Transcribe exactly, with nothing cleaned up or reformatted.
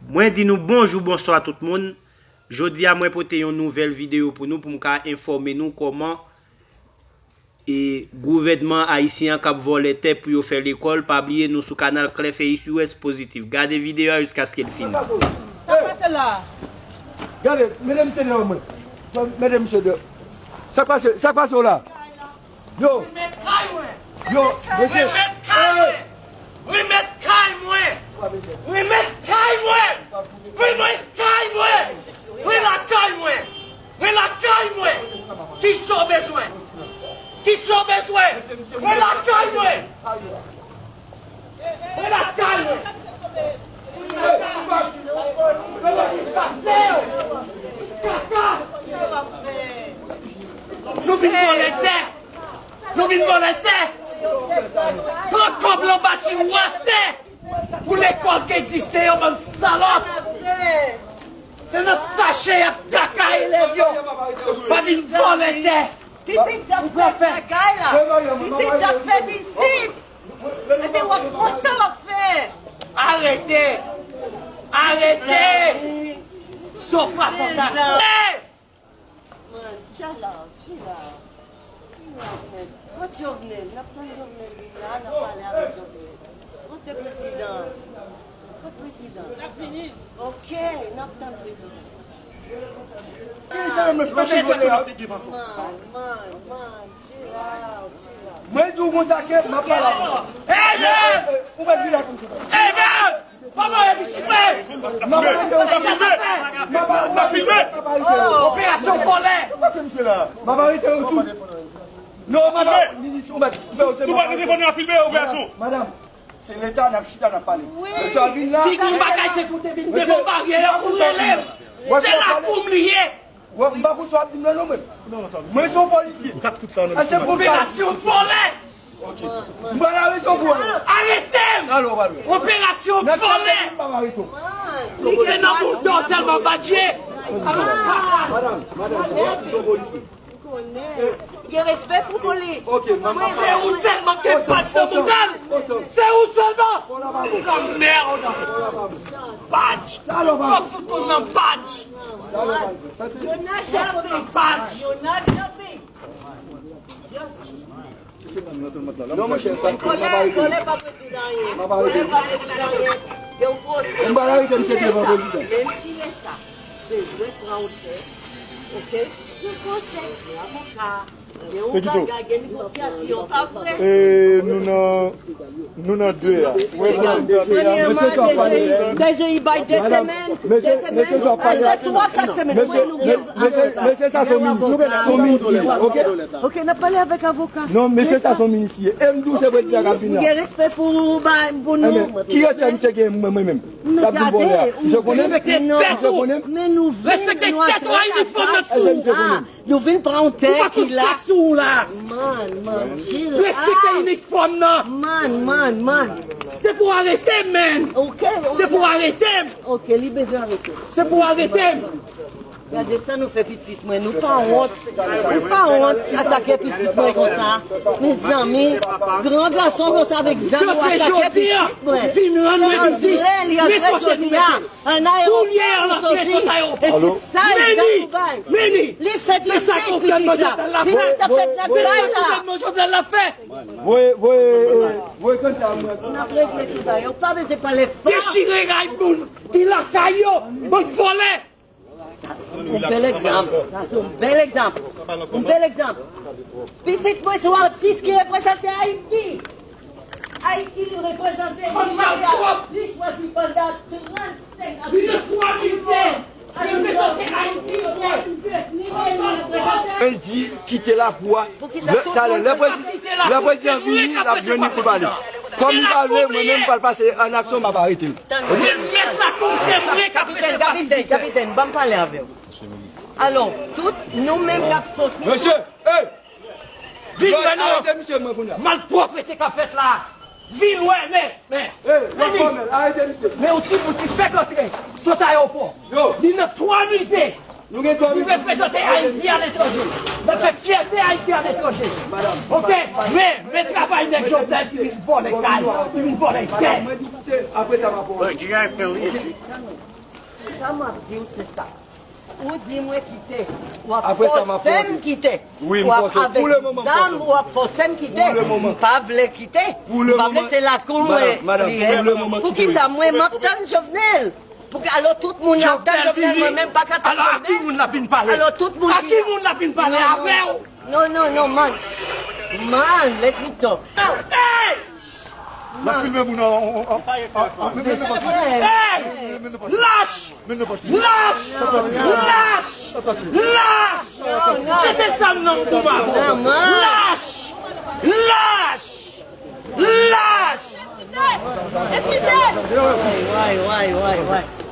Mwen di nou bonjou, bonswa tout moun. Jodi a mwen pote yon nouvèl videyo pou nou, pou m ka enfòme nou kòman e gouvènman ayisyen an k ap vòlè tè pou yo fè lekòl. Pa bliye nou sou kanal Clef et U S Positif. Gade videyo a jiskaske l fini. Sa k pase la? Gade, mete misye deyò mwen. Mete misye deyò. Sa k pase, sa k pase w la? Yo. Remèt kay mwen. Yo, mesye. Remèt kay mwen. Remèt kay mwen. Remèt kay mwen. Remèt kay mwen. Remèt lakay mwen. Mwen lakay mwen. Kisa w bezwen? Kisa w bezwen? Mwen lakay mwen. Mwen lakay mwen. Mwen lakay mwen. Kaka. Nou vin vòlè tè. Nou vin vòlè tè. Pran kòb lan bati wè tè. Pou lekòl ki egziste yo, bann salòp. Se nan sache y ap kaka elèv yo. Pa vin vòlè tè. Pitit sa fèt lakay la. Pitit sa fèt isit. Epi w ap konsa w ap fè. Arete. Arete. Son pwason sa. Man, chill out, chill out. Chill out, man. Kot Jovenel? N ap tann Jovenel vin la, n ap pale avèk Jovenel. Kote prezidan? Kot prezidan? L ap vini. Ok, n ap tann prezidan. Manje tèt ou nan figi, man. Man, man, man, chill out, chill out. Mwen di w konsa ke m ap pale avè w. Hey, man! Ou mèt vin la konsa. Hey, man! Papa, e pitit mwen! Sa sa fè? Operasyon vòlè! M ap arete w tou. Non, madanm, minis, ou mèt koupe w. Tou pa mete fò nou a filme operasyon. Madanm, se leta n ap chita, n ap pale. Wi. Mesye a vin la. Si gon bagay se pou te vin devan baryè a, ou rele m. Se lakou m li ye. Wè, m pa konn sa w ap di m nan non mwen. Mwen se yon polisye. Operasyon vòlè! M pral arete w pou wè. Arete m! Operasyon vòlè! Se nan bouda w sèlman badje. Madanm, madanm, mwen se yon polisye. Gen respè pou polis. Se ou sèlman ki gen badj nan bouda l. Se ou sèlman. Lanmèd. Badj. Sa w fout konn nan badj. Yo not jumping. Yo not jumping. Non, monchè, sa m ap arete. Vòlè pa prezidan anyen. M ap arete. Vòlè pa prezidan anyen. Gen yon pwosè. M pa arete misye devan prezidan. Menm si leta bezwen pran yon tè, ok? Gen pwosè, gen avoka. Gen yon bagay, gen negosyasyon, pa vre? E nou nan, nou nan de a. Premyèman, D J, D J bay de semèn, de semèn, se twa, kat semèn. Mesye, mesye, mesye sa se yon minis, se yon minis li ye, ok? Ok, n ap pale avèk avoka. Non, mesye sa se yon minis li ye. E m di w se prezidan k ap vin la. M gen respè pou, ba, pou nou. Ki respè misye gen mwen, mwen menm? L ap vin vòlè a. Misye konnen m? Misye konnen m? Men nou vin, nou achte kaka. Nou vin pran yon tè ki la. Man, man, chill out. Respekte inifòm nan. Man, man, man. Se pou arete m, man. Ok, ok. Se pou arete m. Ok, li bezwen arete. Se pou arete m. Gade sa nou fè pitit mwen. Nou pa wont. Nou pa wont atake pitit mwen konsa. Mezanmi, gran gason konsa avèk zam ou atake pitit mwen. Vin rann mwen vizit. Li antre jodi a. An ayewopò pou soti. E se sa egzak ou bay. Li fèt isit, pitit la. Pitit la fèt lakay la. Voye, voye, voye kanta mwen. N ap regle tout bagay. Ou pa bezwen pale fò. Dechire kay moun ki lakay yo. Bann vòlè. Yon bèl egzanp. Sa se yon bèl egzanp. Yon bèl egzanp. Pitit mwen se yon atis ki reprezante Ayiti. Ayiti li reprezante, li chwazi pandan trannsenk ane. Li nan twa mize. Li reprezante Ayiti, yo fè. Mwen di kite lakou a. Talè, lè prezidan, lè prezidan vini, l ap jwenn li pou pale. Kòm li pa vle, mwen menm m pral pase an aksyon, m ap arete l. Remèt lakou m, se mwen k ap resevwa vizitè. Kapitèn, ban m pale avè w. Alò, tout nou menm k ap soti. Mesye, hey! Vin wè non. Arete misye mwen kounye a. Malpwòpte k ap fèt la. Vin wè, men, men. Hey, men yon ti bout ki fèk antre sot ayewopò. Li nan twa mize. Nou gen dwa. Nou reprezante Ayiti aletranje. N ap fè fyète Ayiti aletranje. Ok? Men, men travay nèg Jovenel ki vin vòlè kay, ki vin vòlè tè. Apre sa, m ap Bon, you guys can leave. Sa m ap di w, se sa. Ou di mwen kite. W ap Apre sa, m ap fòse m kite. Wi, m W ap fòse w. Pou avèk le moman, m zam, fòse w. W ap fòse m kite. Pou le moman. M pa vle kite. Pou le M pa vle moman. Se lakou mwen Madam, madam, li ye. Pou le moman, Pou kite, ki wi. Sa mwen, m ap tann Jovenel? Pou ki, alò, tout moun ap tann Jovenel, mwen menm pa ka tann Alò, a ki Jovenel? Moun l ap vin pale? Alò, tout moun A ki ki la moun l ap vin pale Non, non. Avè w? Non, non, non, man. Man, let me talk. Hey! L ap filme moun an, an, an, an, an, men, men, men, Hey! men, men, men, Lach! men, men, Lach! Lach! Lach! Lach! Jete zam nan, Kouba! Lach! Lach! Lach! Eskize! Eskize! Why, why, why, why, why?